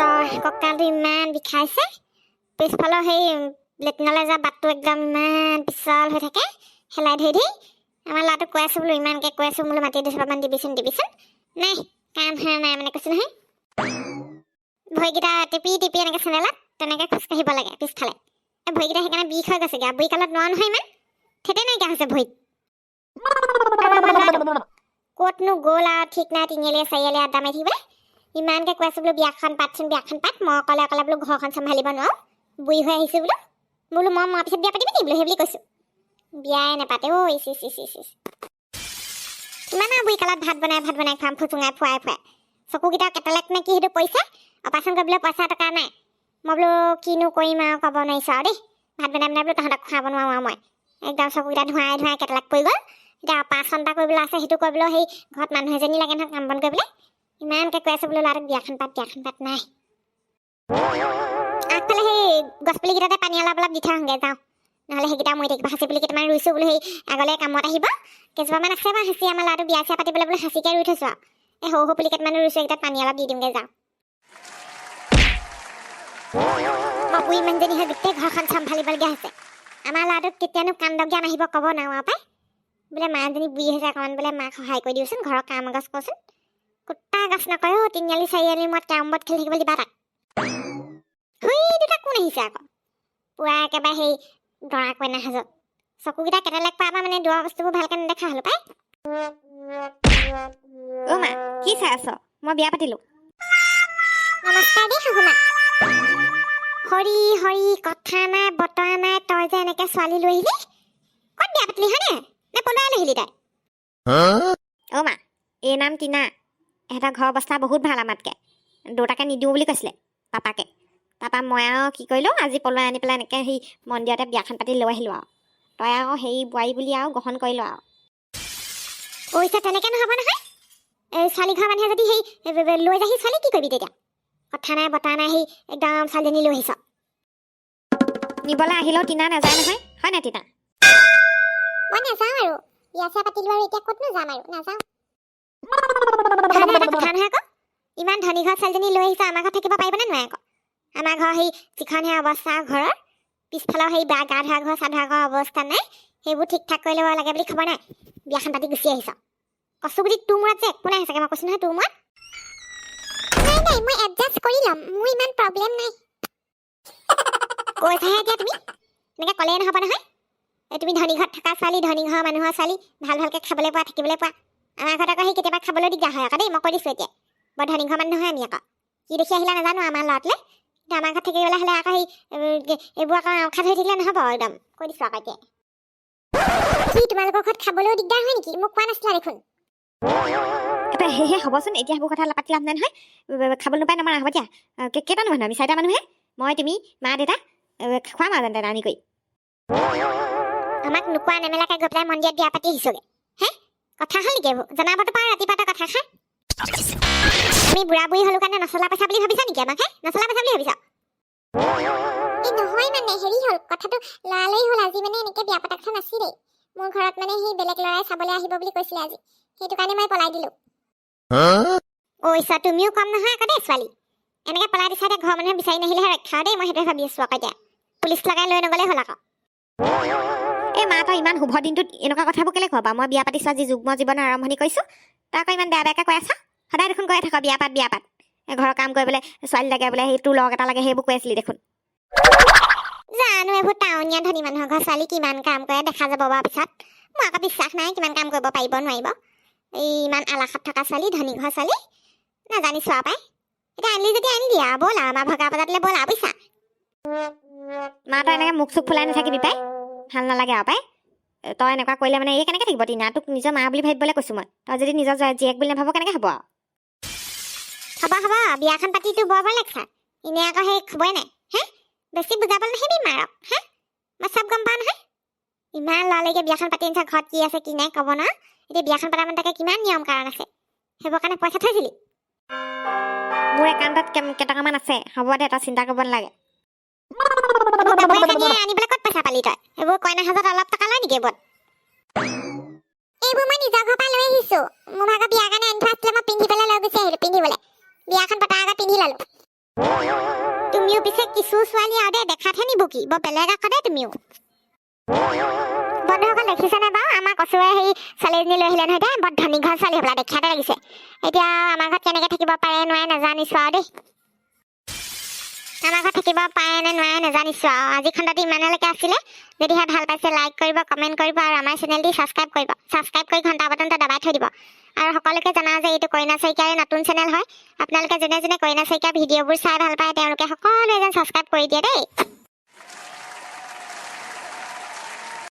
ঈশ্বৰ, কঁকালটো ইমান বিষাইছে। পিছফালৰ সেই লেট্ৰিনলৈ যোৱা বাটটো একদম ইমান পিছল হৈ থাকে, হেলাই ধৰি ধৰি। আমাৰ ল'ৰাটোক কৈ আছোঁ বোলো, ইমানকৈ কৈ আছোঁ বোলো, মাটি দুচপামান দিবিচোন, দিবিচোন। নাই, কাম হাৰা নাই। মানে কৈছোঁ নহয়, ভৰিকেইটা টিপি টিপি এনেকৈ চেণ্ডেলত তেনেকৈ খোজকাঢ়িব লাগে পিছফালে। এই ভৰিকেইটা সেইকাৰণে বিষ হৈ গৈছেগৈ আৰু বুঢ়ী কালত নোৱাৰো নহয়। ইমান থেতে নাইকিয়া হৈছে ভৰিত। আৰু আমাৰ ল'ৰাটো ক'তনো গ'ল আৰু ঠিক নাই, তিনিআলিয়ে চাৰিআলিয়ে আড্ডা মাৰি থাকিবলৈ। ইমানকৈ কৈ আছোঁ বোলো, বিয়াখন পাতচোন, বিয়াখন পাত। মই অকলে অকলে বোলো ঘৰখন চম্ভালিব নোৱাৰোঁ, বুঢ়ী হৈ আহিছোঁ বোলো। বোলো মই মৰাৰ পিছত বিয়া পাতিবি নেকি বোলো, সেই বুলি কৈছোঁ। বিয়াই নাপাতে অ'। ইচ ইচ ইচ ইচ ইচ, কিমান আৰু বুঢ়ী কালত ভাত বনাই ভাত বনাই খুৱাম, ফুচুঙাই ফুৱাই ফুৱাই। চকুকেইটা কেটেলেক নে কি সেইটো পৰিছে, অপাৰেশ্যন কৰিবলৈ পইচা টকা নাই। মই বোলো কিনো কৰিম আৰু ক'ব নোৱাৰিছোঁ আৰু দেই। ভাত বনাই বনাই বোলো তহঁতক খুৱাব নোৱাৰোঁ আৰু মই। একদম চকুকেইটা ধোঁৱাই ধোঁৱাই কেটেলেক পৰি গ'ল। এতিয়া অপাৰেশ্যন এটা কৰিবলৈ আছে, সেইটো কৰিবলৈ সেই ঘৰত মানুহ এজনী লাগে নহয় কাম বন কৰিবলৈ। ইমানকৈ কৈ আছোঁ বোলো ল'ৰাটোক, বিয়াখন পাত, বিয়াখন পাত। নাই। আগফালে সেই গছপুলিকেইটাতে পানী অলপ অলপ দি থৈ আহোঁগৈ যাওঁ, নহ'লে সেইকেইটা মৰি থাকিব। সাঁচি পুলি কেইটামান ৰুইছোঁ বোলো, সেই আগলৈ কামত আহিব। কেইজোপামান আছে বাৰু সাঁচি। আমাৰ ল'ৰাটো বিয়া চিয়া পাতিবলৈ বোলো সাঁচিকে ৰুই থৈছোঁ আৰু। এই সৰু সৰু পুলি কেইটামানো ৰুইছোঁ, এইকেইটাত পানী অলপ দি দিওঁগৈ যাওঁ। মই বুঢ়ী মানুহজনী হৈ গোটেই ঘৰখন চম্ভালিবলগীয়া হৈছে। আমাৰ ল'ৰাটোক কেতিয়ানো কাণ্ড জ্ঞান আহিব ক'ব নোৱাৰোঁ আৰু পাই। বোলে মাজনী বুঢ়ী হৈছে অকণমান, বোলে মাক সহায় কৰি দিওঁচোন, ঘৰৰ কাম গছ কচোন। কুত্তা গছ নকৰে অ'। তিনিআলি চাৰিআলি মূৰত কেৰম বৰ্ড খেলি থাকিবলৈ দিবা তাক। হুই, দুটা কোন আহিছে আকৌ? পুৰা একেবাৰে সেই দৰা কইনা সাজত। চকুকেইটা কেটেলেক পাৰ পৰা মানে দূৰৰ বস্তুবোৰ ভালকৈ নেদেখা হ'লো পাই। অ' মা, কি চাই আছ? মই বিয়া পাতিলো। নমস্কাৰ দেই শাহুমা। হৰি হৰি, কথা নাই বতৰা নাই, তই যে এনেকে ছোৱালী লৈ আহিলি। ক'ত বিয়া পাতিলি হয়নে, নে পলুৱাই লৈ আহিলি তই? অ' মা, এই নাম টিনা। এহেঁতৰ ঘৰৰ অৱস্থা বহুত ভাল আমাতকৈ। দেউতাকে নিদিওঁ বুলি কৈছিলে পাপাকে। তাৰপৰা মই আৰু কি কৰিলোঁ, আজি পলুৱাই আনি পেলাই এনেকৈ সেই মন্দিৰতে বিয়াখন পাতি লৈ আহিলোঁ আৰু। তই আৰু সেই বোৱাৰী বুলি আৰু গ্ৰহণ কৰিলোঁ আৰু। পইচা তেনেকে নহ'ব নহয়। এই ছোৱালী ঘৰৰ মানুহে যদি সেই লৈ যাহি ছোৱালী, কি কৰিবি তেতিয়া? কথা নাই বতৰা নাই, সেই একদম ছোৱালীজনী লৈ আহিছ। নিবলৈ আহিলেও টিনা নাযায় নহয়, হয় নাই টিনা? মই নাযাওঁ আৰু। বিয়া চিয়া পাতিলো আৰু, এতিয়া ক'তনো যাম আৰু, নাযাওঁ। এটা কথা নহয় আকৌ, ইমান ধনী ঘৰ ছোৱালীজনী লৈ আহিছ, আমাৰ ঘৰত থাকিব পাৰিবনে নোৱাৰে আকৌ? আমাৰ ঘৰ সেই যিখনহে অৱস্থা, ঘৰৰ পিছফালৰ সেই গা ধোৱা ঘৰ, চা ধোৱা ঘৰ অৱস্থা নাই। সেইবোৰ ঠিক ঠাক কৰি ল'ব লাগে বুলি খবৰ নাই, বিয়াখন পাতি গুচি আহিছ। কচু গুটি তোৰ মূৰত যে একো নাই চাগে, মই কৈছো নহয় তোৰ মূৰত নাই। নাই, মই এডজাষ্ট কৰি ল'ম, মোৰ ইমান প্ৰব্লেম নাই। কৈছাহে এতিয়া তুমি, এনেকৈ ক'লেই নহ'ব নহয়। এই তুমি ধনী ঘৰত থকা ছোৱালী, ধনী ঘৰৰ মানুহৰ ছোৱালী, ভাল ভালকৈ খাবলৈ পোৱা, থাকিবলৈ পোৱা। আমাৰ ঘৰত আকৌ সেই কেতিয়াবা খাবলৈ দিগদাৰ হয় আকৌ দেই, মই কৈ দিছোঁ এতিয়া। বৰ ধনী ঘৰ মানুহ নহয় আমি আকৌ। কি দেখি আহিলা নাজানো আমাৰ ল'ৰাটোলৈ, কিন্তু আমাৰ ঘৰত থাকিবলৈ হ'লে আকৌ সেই এইবোৰ আকৌ আওখা ধৰি থাকিলে নহ'ব, একদম কৈ দিছোঁ আকৌ এতিয়া। কি, তোমালোকৰ ঘৰত খাবলৈও দিগদাৰ হয় নেকি? মোক কোৱা নাছিলা দেখোন। সেয়েহে হ'বচোন, এতিয়া সেইবোৰ কথা পাতি লাভ নাই নহয়। খাবলৈ নাপায় নমাৰা, হ'ব দিয়া। কেইটানো মানুহ আমি? চাৰিটা মানুহে, মই, তুমি, মা, দেউতা। খুৱাম আৰু যেন তেনে আনি কৰি। আমাক নোকোৱা নেমেলাকে গৈ পেলাই মন্দিৰত বিয়া পাতি আহিছোগৈ হে। কথা হ'ল নেকি এইবোৰ? জনাবতো পাৰ ৰাতিপুৱাতে কথা খাই। আমি বুঢ়া বুঢ়ী হ'লো কাৰণে নচলা পইচা বুলি ভাবিছা নেকি আমাক হে? নচলা পইচা বুলি ভাবিছা? এই নহয়, মানে হেৰি হ'ল, কথাটো লৰালৰি হ'ল আজি। মানে এনেকে বিয়া পতা কথা নাছিলেই মোৰ ঘৰত। মানে সেই বেলেগ ল'ৰাই চাবলৈ আহিব বুলি কৈছিলে আজি, সেইটো কাৰণে মই পলাই দিলো। ঐ চোৱা, তুমিও কম নহয় আকৌ দেই ছোৱালী। এনেকে পলাই দিছা, এতিয়া ঘৰৰ মানুহে বিচাৰি নাহিলেহে ৰক্ষা দেই। মই সেইটোৱে ভাবি আছো আকৌ এতিয়া। পুলিচ লগাই লৈ নগ'লেই হ'ল আকৌ। এই মা, তই ইমান শুভ দিনটোত এনেকুৱা কথাবোৰ কেলৈ কোৱা? মই বিয়া পাতিছোঁ আজি, যুগ্ম জীৱনৰ আৰম্ভণি কৰিছোঁ, তই আকৌ ইমান বেয়া বেয়াকৈ কৈ আছ। সদায় দেখোন কৈয়ে থাক, বিয়া পাত, বিয়া পাত। এই ঘৰৰ কাম কৰিবলৈ ছোৱালী লাগে বোলে, সেই তোৰ লগ এটা লাগে, সেইবোৰ কৈ আছিলি দেখোন। জানো, এইবোৰ টাউনীয়া ধনী মানুহৰ ঘৰ ছোৱালী কিমান কাম কৰে দেখা যাব বাৰু পিছত। মোৰ আকৌ বিশ্বাস নাই, কিমান কাম কৰিব পাৰিব নোৱাৰিব। এই ইমান আলাসত থকা ছোৱালী, ধনী ঘৰ ছোৱালী, নাজানিছো আৰু পাই। এতিয়া আনিলি যদি আনিলি আৰু, ব'ল আৰু আমাৰ ভগা বজাৰলৈ ব'ল আৰু, বুজিছা? মা, তই এনেকৈ মুখ চুখ ফুলাই নাথাকিবি পাই, ভাল নালাগে আৰু পাই। তই এনেকুৱা কৰিলে মানে এই কেনেকৈ থাকিব টিনা? তোক নিজৰ মা বুলি ভাবিবলৈ কৈছোঁ মই। তই যদি নিজৰ জীয়েক বুলি নাভাব, কেনেকৈ হ'ব আৰু? হ'ব হ'ব, বিয়াখন পাতি তোৰ বৰ বৰ লেকচাৰ। এনেই আকৌ সেই খবৰে নাই হে। বেছি বুজাবলৈ নাহিবি মাৰক হে, মই চব গম পাওঁ নহয়। ইমান লৰালৰিকে বিয়াখন পাতি আনিছ, ঘৰত কি আছে কি নাই ক'ব নোৱাৰ। এতিয়া বিয়াখন পতা মানে তাকে কিমান নিয়ম কাৰণ আছে, সেইবোৰ কাৰণে পইচা থৈছিলি? মোৰ একাউণ্টত কেইটকামান আছে, হ'ব দে, তই চিন্তা কৰিব নালাগে। এইবোৰ কাপোৰে কানিয়ে আনিবলৈ ক'ত পইচা পালি তই? এইবোৰ কইনা সাজত অলপ টকা লয় নেকি এইবোৰত? এইবোৰ মই নিজৰ ঘৰৰ পৰা লৈ আহিছো। মোৰ ভাগৰ বিয়াৰ কাৰণে আনি থোৱা আছিলে, মই পিন্ধি পেলাই লৈ গুচি আহিলো। পিন্ধিবলৈ, বিয়াখন পতাৰ আগত পিন্ধি ল'লো। তুমিও পিছে কিছু ছোৱালী আৰু দেই, দেখাতহে নিবকি, বৰ বেলেগ আকৌ দেই তুমিও। বন্ধুসকল, দেখিছেনে বাৰু, আমাৰ কচুৱে সেই ছোৱালী এজনী লৈ আহিলে নহয় দেই। বৰ ধনী ঘৰ ছোৱালী হ'বলা, দেখাতে লাগিছে। এতিয়া আমাৰ ঘৰত কেনেকৈ থাকিব পাৰে নোৱাৰে নাজানিছোঁ আৰু দেই। আমাৰ ঘৰত থাকিব পাৰে নে নোৱাৰে নাজানিছোঁ আৰু। আজি খণ্ডটো ইমানলৈকে আছিলে। যদিহে ভাল পাইছে, লাইক কৰিব, কমেণ্ট কৰিব আৰু আমাৰ চেনেলটি ছাবস্ক্ৰাইব কৰিব। ছাবস্ক্ৰাইব কৰি ঘণ্টা বটনটো দবাই থৈ দিব। আৰু সকলোকে জনাওঁ যে এইটো কইনা শইকীয়াৰে নতুন চেনেল হয়। আপোনালোকে যোনে যোনে কইনা শইকীয়াৰ ভিডিঅ'বোৰ চাই ভাল পায়, তেওঁলোকে সকলোৱে যেন ছাবস্ক্ৰাইব কৰি দিয়ে দেই।